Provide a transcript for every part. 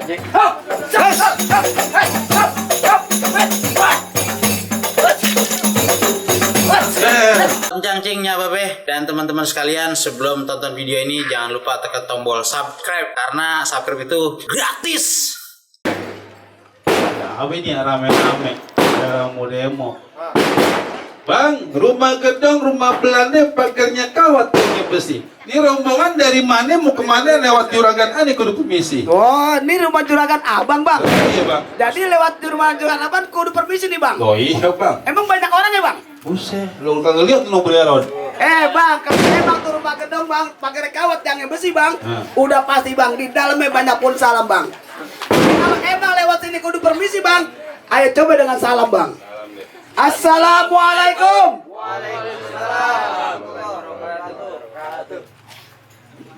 Cangcingnya Babe dan teman-teman sekalian, sebelum tonton video ini jangan lupa tekan tombol subscribe karena subscribe itu gratis. Apa ini rame-rame cara mau demo? Bang, rumah gedong, rumah Belanda pagarnya kawat punya besi. Ini rombongan dari mana mau kemana lewat juragan ani kudu permisi. Oh, ini rumah juragan abang, Bang. Iya bang. Jadi lewat rumah juragan abang kudu permisi nih, Bang. Oh iya bang. Emang banyak orang ya, Bang? Buset, lo kagak lihat lo beneran. Bang, kalau emang tuh rumah gedong, Bang, pakai kawat yang besi, Bang. Udah pasti, Bang, di dalamnya banyak pun salam, Bang. Kalau emang lewat sini kudu permisi, Bang. Ayo coba dengan salam, Bang. Assalamualaikum.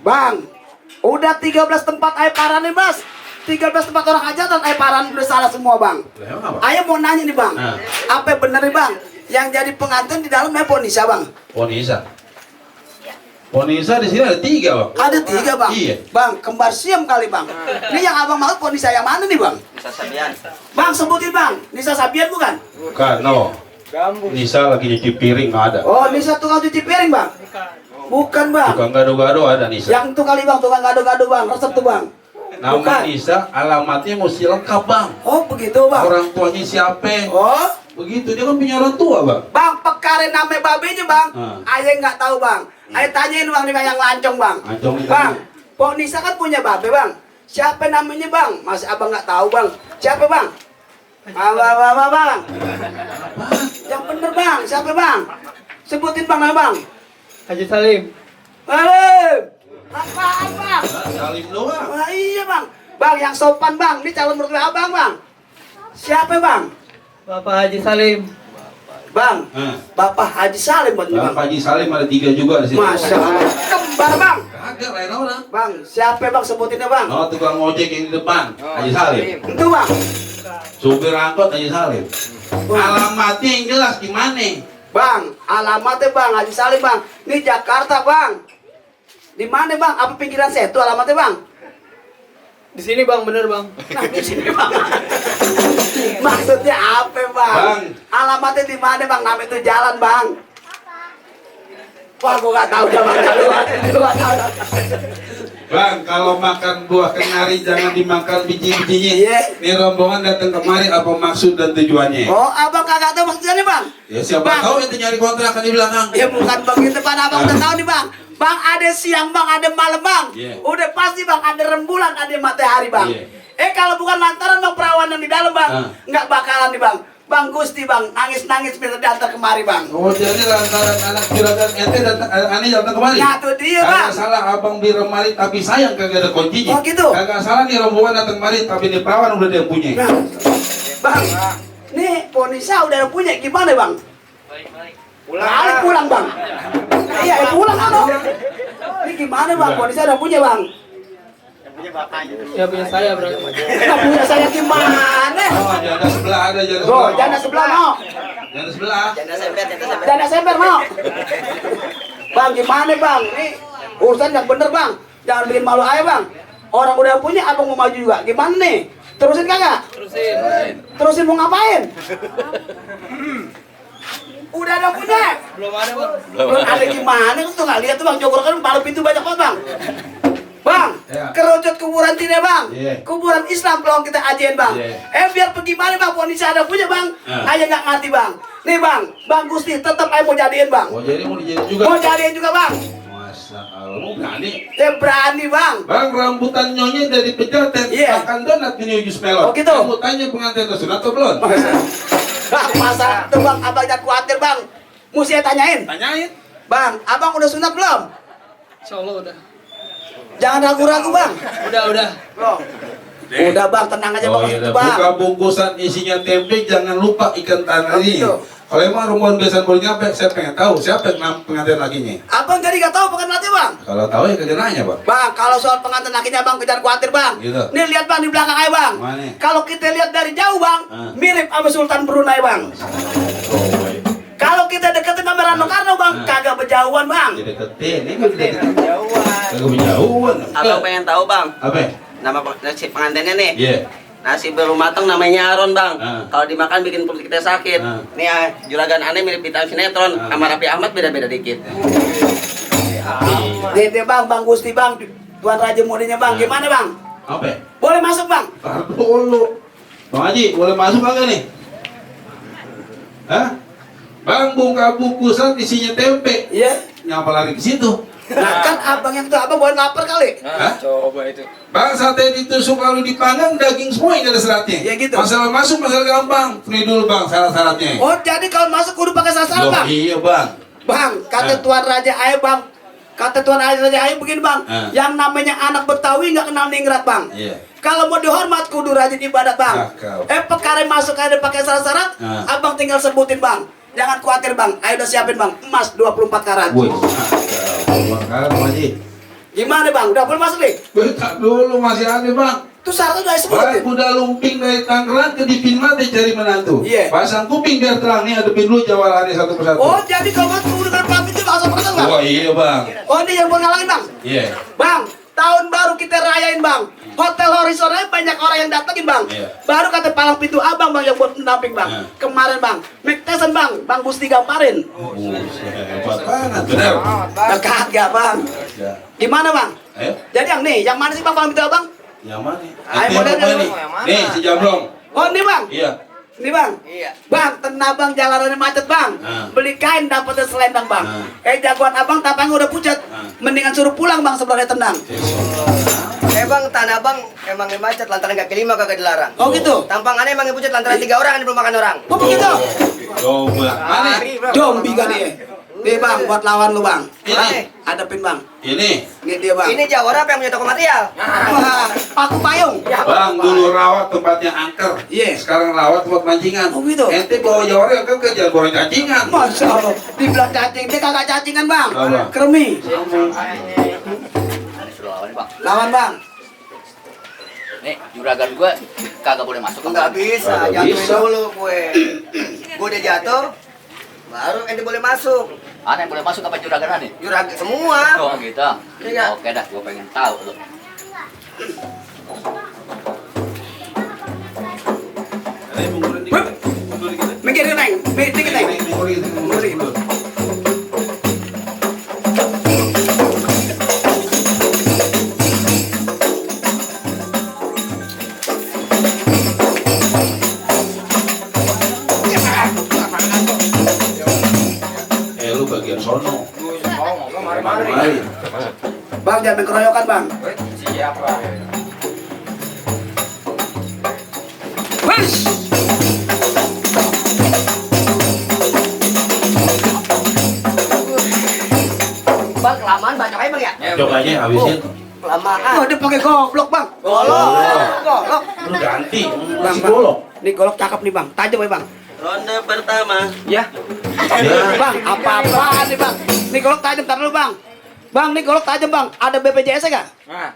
Bang, udah 13 tempat air paran nih, Mas. 13 tempat orang hajatan air paran udah salah semua, Bang. Ayo mau nanya nih, Bang. Apa bener nih, Bang? Yang jadi pengantin di dalam Ponisa, Bang. Ponisa. Ponisa di sini ada 3 bang. Ada 3 bang. Iya. Bang, kembar siam kali bang. Ini yang abang mau Ponisa yang mana nih bang? Nisa Sabian. Bang sebutin bang. Nisa Sabian bukan? Bukan, no. Nisa lagi cuci piring nggak ada. Oh, Nisa tukang cuci piring bang? Bukan bang. Tukang gado-gado ada Nisa. Yang itu kali bang, tukang gado-gado bang. Resep tuh bang. Nama Bukan. Nisa, alamatnya mesti lengkap bang. Oh begitu bang. Orang tuanya siapa? Oh. Begitu, dia kan punya orang tua bang. Bang, pekare nama babenya bang. Ayah nggak tahu bang. Ayah tanyain bang nih bang yang lancong bang. Lancong itu. Bang, Pok Nisa kan punya babe bang. Siapa namanya bang? Masih abang nggak tahu bang. Siapa bang? Bang. Yang bener bang. Siapa bang? Sebutin bang nama bang. Haji Salim. Salim. Apaan bang? Salim doang. Wah, iya bang. Bang yang sopan bang. Ini calon mertua abang bang. Siapa bang? Bapak Haji Salim. Bang. Bapak Haji Salim buat bang. Bapak Haji Salim ada 3 juga di sini. Masya Allah. Kembar bang. Kagak lain orang. Bang, siapa bang sebutinnya bang? Oh, tukang ojek yang di depan, Haji Salim. Itu bang. Supir angkot Haji Salim. Alamatnya yang jelas gimana? Bang, alamatnya bang Haji Salim bang. Ini Jakarta bang. Di mana bang? Apa pinggiran Setu alamatnya bang? Di sini bang, bener bang. Nah, di sini bang. Maksudnya apa bang? Bang. Alamatnya di mana bang? Nama itu jalan bang. Wah, gua nggak tahu bang. Gua nggak tahu. Bang, kalau makan buah kenari jangan dimakan biji-bijinya. Iya. Ini rombongan datang kemari apa maksud dan tujuannya? Oh, abang kagak tahu maksudnya bang? Ya siapa Bang. tahu itu nyari kontrakan di belakang. Ya bukan begitu pak, abang udah tahu nih bang. Bang ada siang bang, ada malam bang. Iya. Udah pasti bang, ada rembulan, ada matahari bang. Iya. Kalau bukan lantaran bang perawanan di dalam bang, nggak bakalan nih bang. Bang Gusti bang, nangis-nangis minta diantar kemari bang. Oh jadi lantaran anak juragan ente datang, aneh datang kemari? Nah tuh dia bang. Kagak salah abang beli remari tapi sayang kagak ada kuncinya. Oh gitu. Kagak salah nih rombongan datang kemari tapi ini perawan udah dia punya. Nah, bang, nih Ponisa udah punya gimana bang? Balik pulang bang. Iya pulang kan dong. Ini gimana bang? Ponisa udah punya bang. Ya punya saya berarti. Nggak punya saya gimana? Oh janda sebelah ada janda Oh, sebelah. janda sebelah no. Janda sebelah. Janda semper no. Bang gimana bang? Ini urusan yang bener bang. Jangan bikin malu aja bang. Orang udah punya, abang mau maju juga. Gimana nih? Terusin kagak? Terusin mau ngapain? Udah ada punya? Belum ada bang. Belum ada gimana? Tuh nggak lihat tuh bang. Jogor kan palu pintu banyak banget bang. Bang, Ya. kerucut kuburan tidak bang, Iya. kuburan Islam kalau kita ajain bang. Iya. Biar pergi mana bang, Ponisa ada punya bang, Ya. aja nggak ngerti bang. Nih bang Gusti tetap aja mau jadiin bang, Oh jadi mau dijadiin juga? mau jadiin juga bang. Masa Allah mau berani? Dia berani bang. Bang rambutan nyonya dari pejaten, Iya. makan donat ini jus melon. Oh, gitu? Kamu tanya pengantin sunat atau belum? Bang masa itu bang, abang jangan khawatir bang. Mesti saya tanyain, Tanyain. bang, abang udah sunat belum? Insya Allah udah. Jangan ragu-ragu bang. Udah. Loh. Udah bang, tenang aja bang, Oh iya, itu bang. buka bungkusan isinya tempe, jangan lupa ikan Oh, tanah ini. gitu. Kalau emang rombongan besan baru nyampe, saya pengen tahu siapa yang pengantin lakinya. Abang jadi gak tahu pengen latih bang. Kalau tahu ya kagak nanya bang. Bang, kalau soal pengantin lakinya bang, jangan khawatir bang. Gitu. Nih lihat bang di belakang aja bang. Mana? Kalau kita lihat dari jauh bang, mirip sama Sultan Brunei bang. Oh, iya. Kalau kita deketin sama Rano Karno bang, kagak berjauhan bang. Jadi deketin, ini nggak deketin. Kagak berjauhan. Abang pengen tahu bang, Apa? nama nasi pengantinnya nih. Iya. Nasi baru matang namanya Aron bang. Ah. Kalau dimakan bikin perut kita sakit. Ah. Nih juragan aneh mirip Vitamin Sinetron. Sama Raffi Ahmad beda-beda dikit. Dia bang Gusti bang, Tuan Raja Mudinya bang, gimana bang? Apa? Boleh masuk bang? Tahan dulu. Bang Haji, boleh masuk kagak nih? Hah? Bang buka bungkusan isinya tempe. Iya. Ngapa lari ke situ? Nah kan abang yang itu abang buat lapar kali. Hah? Coba itu. Bang sate ditusuk lalu dipanggang daging semua yang ada seratnya. Ya gitu. Masalah masuk masalah gampang. Ini dulu bang syarat-syaratnya. Oh jadi kalau masuk kudu pakai sasar Loh, bang? iya bang. Bang, kata Ah. Tuan Raja Ayu bang, kata Tuan Raja Ayu begini bang, Ah. yang namanya anak Betawi nggak kenal ningrat bang. Iya. Kalau mau dihormat kudu rajin ibadat bang. Cakep. Perkara masuk ada pakai syarat-syarat, Ah. abang tinggal sebutin bang. Jangan khawatir bang, ayo udah siapin bang, emas 24 karat. Wih. Bang Bang Haji. Gimana bang, udah boleh masuk nih? Bentar dulu masih ada bang. Tuh syaratnya udah Bang, sebutin. kuda lumping dari Tangerang ke Dipin Mate cari menantu. Iya. Pasang kuping biar terang nih hadepin dulu jawarannya satu persatu. Oh jadi kalau masuk kudu dengan pamit itu langsung perkenalan bang? Wah iya bang. Oh ini yang buat ngalangin bang? Iya. Bang, tahun baru kita rayain bang. Hotel Horizon aja banyak orang yang datengin bang. Iya. Baru kata palang pintu abang bang yang buat pendamping bang. Iya. Kemarin bang, Mike Tyson bang, Bang Gusti gamparin. Hebat banget. Benar. Kagak bang. Ya. Gimana bang? Ayo. Jadi yang mana sih bang palang pintu abang? Yang mana? Ayo, Itu modelnya yang dulu. mana nih? Nih si Jambrong. Oh ini bang, Iya. ini bang. Iya. Bang, tenang bang, jalanannya macet bang. Beli kain dapetnya selendang bang. Jagoan abang tapangnya udah pucat. Mendingan suruh pulang bang sebelumnya tenang. Bang, tanah bang emang macet lantaran kaki lima kagak dilarang. Oh gitu? Tampangannya emang pucat lantaran 3 orang yang belum makan orang. Oh begitu? Coba. Mana? Jombi kan dia. Nih bang, buat lawan lu bang. Ini. Hadapin bang. Ini. Ini dia bang. Ini Jawara apa yang punya toko material? Wah, paku payung. Bang dulu rawat tempatnya angker. Iya. Sekarang rawat tempat mancingan. Oh, gitu? Ente bawa jawara angker ke jalan goreng cacingan. Masya Allah, dibilang cacing, dia kagak cacingan bang. Apa? Kremi. Lawan bang. Nih, juragan gue kagak boleh masuk. Enggak bisa, Nggak jatuhin bisa. dulu gue. Gue udah jatuh, baru ente boleh masuk. Aneh boleh masuk apa juragan aneh? Juragan semua. Oh gitu. Iya. Oke dah, gue pengen tahu lu. Mikir neng, dikit neng. Lu bagian sono. Mari. Bang jangan main keroyokan bang. Wes. Bang, kelamaan banyak aja bang ya? Coklatnya habisin. Kelamaan. Oh dia pakai goblok bang. Golok. Lu ganti. Bang, Masih bang. golok. Ini golok cakep nih bang. Tajam ya bang. Ronde pertama. Ya. Bang, apa-apaan nih bang? Ini golok tajam, tar dulu bang. Bang, ini golok tajam bang. Ada BPJS nggak? Nah,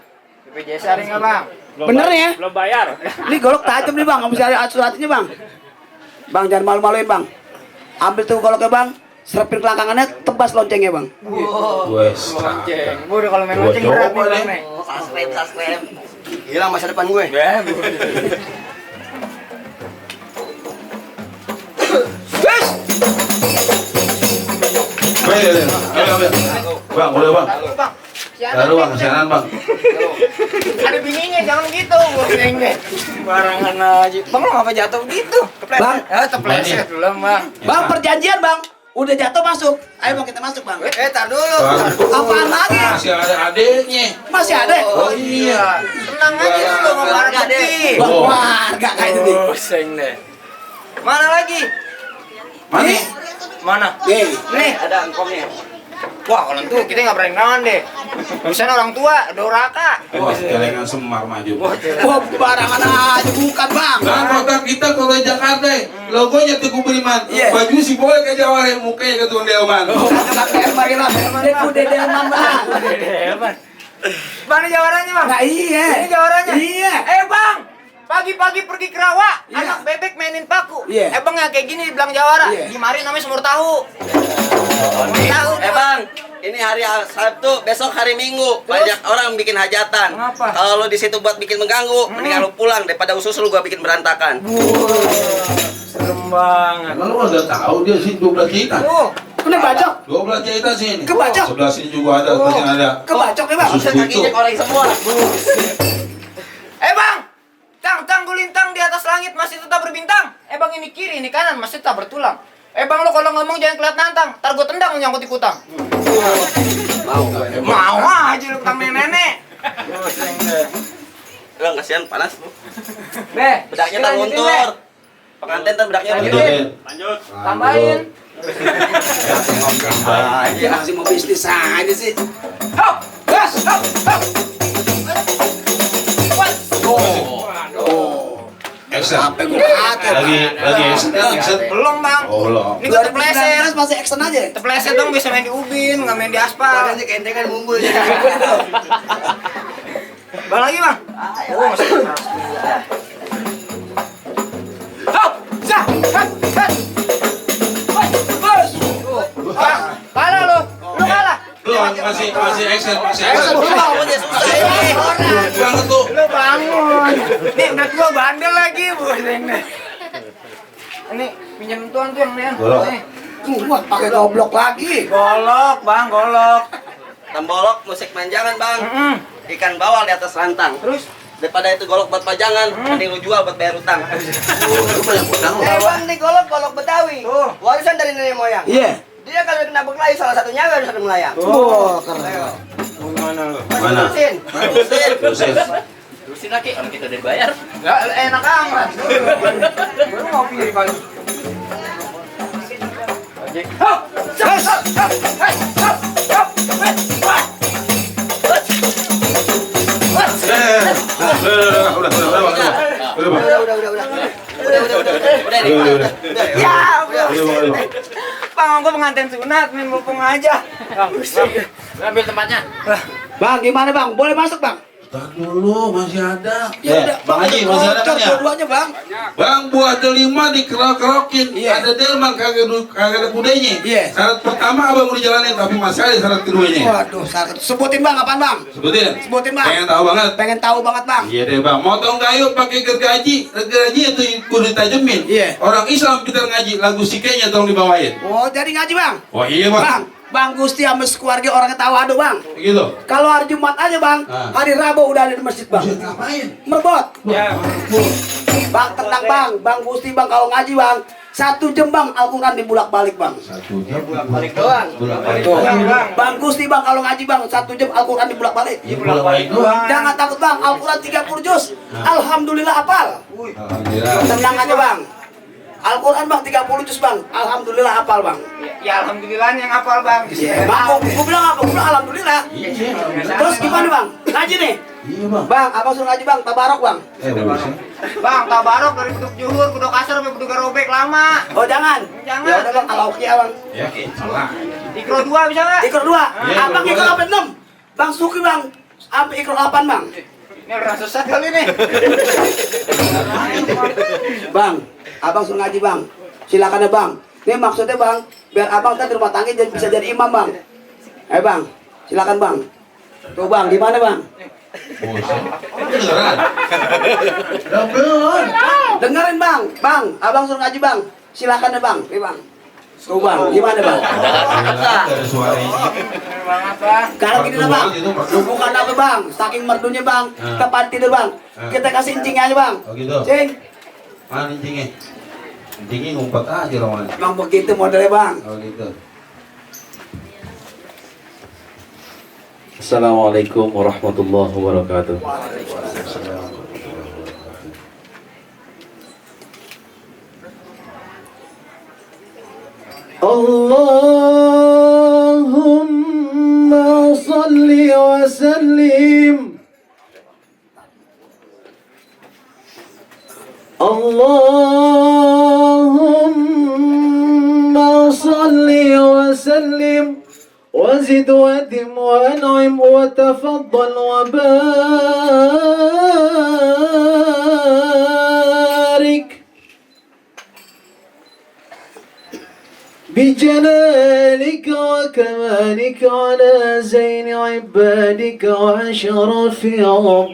BPJS ada nggak bang? Bener ya? Belum bayar. Ini golok tajam nih bang. Nggak bisa ada asuransinya bang. Bang jangan malu-maluin bang. Ambil tuh goloknya bang. Serapin kelangkangannya, tebas loncengnya bang. Wes. Lonceng. Udah kalau main Gua lonceng berat coba nih deh. bang nih. Saslem. Hilang masa depan gue. Ya, Wes. Bang, boleh bang. Lalu bang, kesianan bang. ada bininya, jangan gitu. Neng barangan aja. Bang lo ngapa jatuh gitu? Kepleset. Bang. Kepleset belum bang. Bang perjanjian bang. Udah jatuh masuk. Ayo bang kita masuk bang. Tar dulu. Apaan lagi? Masih ada adeknya. Masih ada? Oh iya. Tenang aja dulu mau warga deh. Bang warga kayak itu nih. Pusing deh. Mana lagi? Mana? Mana? Nih. Nih, ada angkongnya. Wah, kalau itu kita nggak berani nahan deh. Misalnya orang tua, doraka. Wah, celengan Semar maju. Wah barangan aja bukan bang. Bang, kota kita kota Jakarta, logonya Teguh Beriman. Iya. Baju si boleh ke Jawa, mukanya ke Tuan Delman. Pakai mari bang. Dia kuda delman bang. Mana jawarannya bang? Nah iya. Ini jawarannya. Iya. Bang, pagi-pagi pergi ke rawa, Iya. anak bebek mainin paku. Iya. Bang ya kayak gini dibilang jawara. Iya. Gimana namanya semur tahu. Tahu. Bang, ini hari Sabtu, besok hari Minggu. Banyak orang bikin hajatan. Kenapa? Kalau lu di situ buat bikin mengganggu, mendingan lu pulang daripada usus lu gua bikin berantakan. Serem banget. Kalau lu udah tahu dia sih 12 jahitan. Tuh, Ini bacok. 12 jahitan sini. Kebacok. Sebelah sini juga ada, yang ada. Kebacok nih bang. Usus Kakinya buntu. koreng semua. bang, tang gulintang di atas langit masih tetap berbintang. Bang, ini kiri, ini kanan masih tetap bertulang. Bang, lo kalau ngomong jangan kelihatan nantang. Ntar gue tendang lo nyangkut di kutang. Mau aja lu kutang nenek. Lu kasihan panas lu. Beh, Bedaknya tak lanjutin, luntur. Pengantin tak bedaknya Lanjutin. luntur. Tambahin. Dia masih mau bisnis aja sih. Hop, gas, hop, hop. Action. Sampai gue hati. Lagi action. Belum bang. Oh, belum. Ini gue terpleset. 2019 masih action aja. Terpleset dong, bisa main di ubin, nggak main di aspal. Badannya kentengan munggul ya. Bang lagi bang. Oh, masih hop, zah, hop, hop. Bos. Kalah lo. Lu kalah. Belum, masih action. Bangunnya susah ini. Banget tuh. Lu bangun. Nih udah tua bandel lagi bos ini. Ini pinjam tuan tuh yang nih. Golok. Nih. Wah, pakai goblok lagi. Golok bang, golok. Tembolok musik manjangan bang. Mm-mm. Ikan bawal di atas rantang. Terus Daripada itu golok buat pajangan, mending lu jual buat bayar utang. Bang, nih golok Betawi. Tuh. Warisan dari nenek moyang. Iya. Dia kalau kena berkelahi salah satunya gak bisa melayang. Oh, keren. gimana lu? Mana? Terusin. Terusin. Terusin lagi, orang kita udah bayar. Gak enak amat. Baru mau pilih kali. Hop, hop, hop, hop, hop, hop. Bang, gua pengantin sunat, main mumpung aja. Ambil tempatnya. Bang, gimana bang? Boleh masuk bang? Tar dulu, masih ada. Ya udah, Bang Haji, masih ada kan ya? Dua-duanya bang. Bang, buah delima dikerok-kerokin. Iya. Ada delman kagak ada kudanya. Iya. Syarat pertama abang udah jalanin, tapi masih ada syarat keduanya. Waduh, sebutin bang, apaan bang? Sebutin, Bang. Pengen tahu banget. Pengen tahu banget bang. Iya deh bang, motong kayu pakai gergaji. Gergaji itu kudu ditajemin. Iya. Orang Islam kita ngaji, lagu sikenya tolong dibawain. Oh, jadi ngaji bang? Oh iya bang. Bang Gusti sama keluarga orangnya tahu aduh bang. Gitu. Kalau hari Jumat aja bang, hari Rabu udah ada di masjid bang. Buset, ngapain? Merbot. Ya. Bang tenang bang, Bang Gusti bang kalau ngaji bang, 1 jam bang Al-Quran dibulak balik bang. 1 jam Balik doang. Bang Gusti bang kalau ngaji bang, 1 jam Al-Quran dibulak balik. Bolak-balik doang. Jangan takut bang, Al-Quran 30 juz. Alhamdulillah hafal. Alhamdulillah. Tenang aja bang. Al-Quran bang 30 juz bang. Alhamdulillah hafal bang. Ya alhamdulillah yang hafal bang. Bang, gua bilang apa? Gua bilang alhamdulillah. Terus gimana bang? Ngaji nih. Iya bang. Bang, abang suruh ngaji bang, tabarok bang. Bagus ya. Bang, tabarok dari beduk juhur, beduk kasar sampai beduk robek lama. Oh jangan. Jangan. Ya udah bang, alauqiyah bang. Ya, salah. Ikro 2 bisa nggak? Ikro 2. Iya, Abang boleh. ikro 86. Bang Suki bang, sampai ikro 8 bang. Ini orang sesat kali nih. Bang, abang suruh ngaji bang. Silakan ya bang. Ini maksudnya bang, biar abang kan di rumah tangga bisa jadi imam bang. Bang, silakan bang. Tuh bang, gimana bang? Buset. Beneran. Udah belum. Dengerin bang, bang, abang suruh ngaji bang. Silakan ya bang, nih bang. Tuh bang, gimana bang? Ada suaranya. Banget bang. Sekarang gini lah bang, Merdu, merdu. lu bukan apa bang, saking merdunya bang, tempat tidur bang. Kita kasih incing aja bang. Oh gitu. Cing, Mana incingnya? Incingnya ngumpet aja romannya. bang begitu modelnya bang. Oh gitu. Assalamualaikum warahmatullahi wabarakatuh. Allahumma salli wa sallim. Allahumma salli wa sallim. وزد وادم وانعم وتفضل وبارك بجلالك وكمالك على زين عبادك وأشرف عبادك.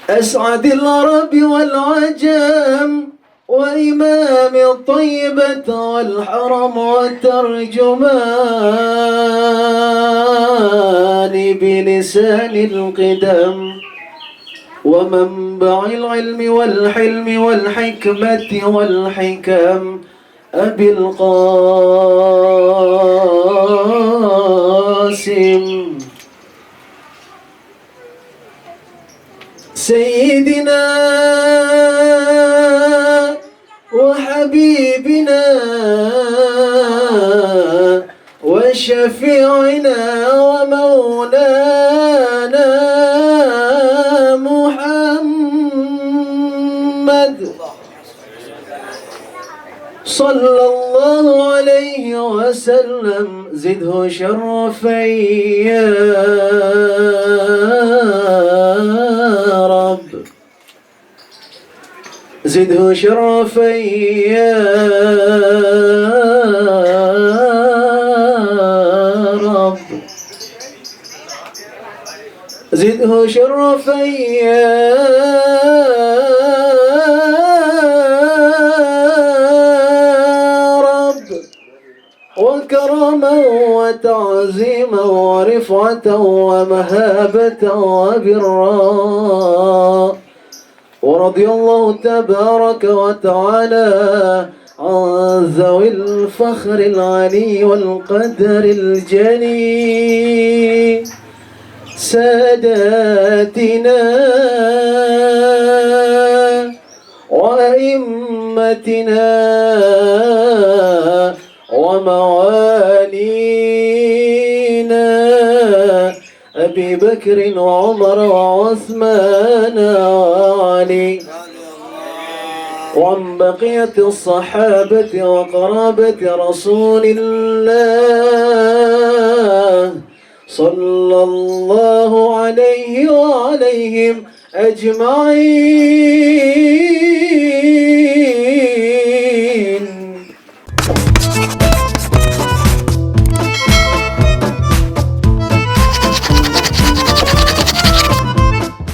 أسعد العرب والعجم وإمام الطيبة والحرم والترجمان بلسان القدم ومنبع العلم والحلم والحكمة والحكم أبي القاسم سيدنا وحبيبنا وشفيعنا ومولانا محمد صلى الله عليه وسلم زده شرفا يا رب زده شرفا يا رب زده شرفا يا رب وكرما وتعظيما ورفعة ومهابة وبرا. ورضي الله تبارك وتعالى عن ذوي الفخر العلي والقدر الجلي ساداتنا وأئمتنا وموالينا أبي بكر وعمر وعثمان وعلي وعن بقية الصحابة وقرابة رسول الله صلى الله عليه وعليهم أجمعين.